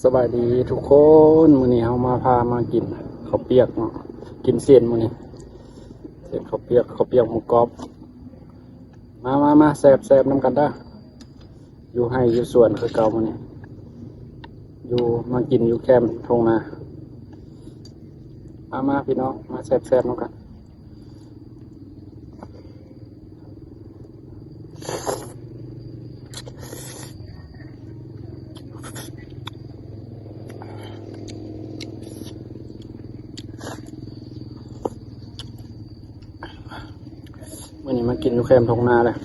ສະບາຍດີທຸກຄົນ ມື້ນີ້ເຮົາມາ ພາມາກິນເຂົ້າປຽກເນາະ ກິນເສັ້ນມື້ນີ້ ເສັ້ນເຂົ້າປຽກ ເຂົ້າປຽກໝູກອບ ມາ ມາ ມາ ແຊບໆ ນຳກັນເດີ ຢູ່ໄຮ່ຢູ່ສວນຄືເກົ່າມື້ນີ້ ຢູ່ ມາກິນຢູ່ແຄມທົ່ງນາ ມາ ມາ ພີ່ນ້ອງ ມາແຊບໆ ນຳກັນ. ມື້ນີ້ມາກິນຢູ່ແຄມທົ່ງນາເລີຍ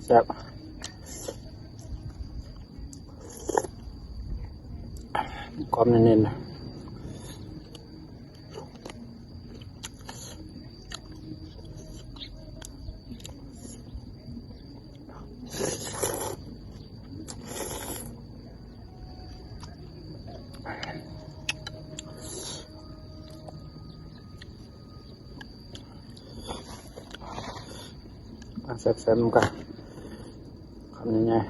ແຊບ. ກອບແໜ້ນໆ ມາແຊບໆ ນຳກັນ ຄຳໃຫຍ່ໆ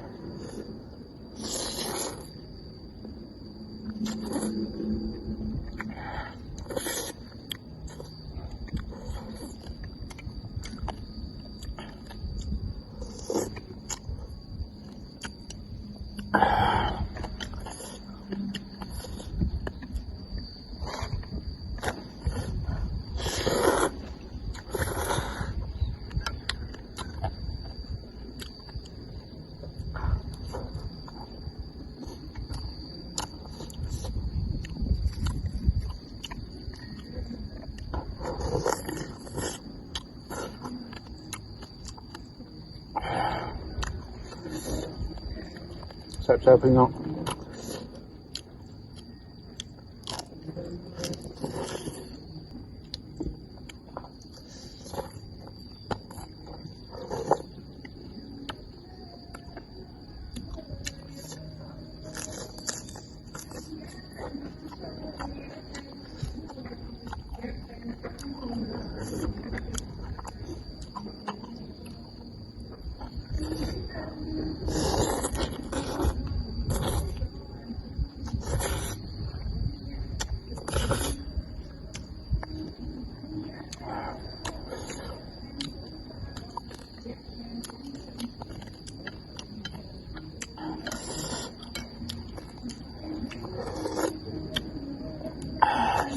ແຊບໆ ພີ່ນ້ອງ.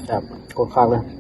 ແຊບ ໂຄດຄັກເລີຍ.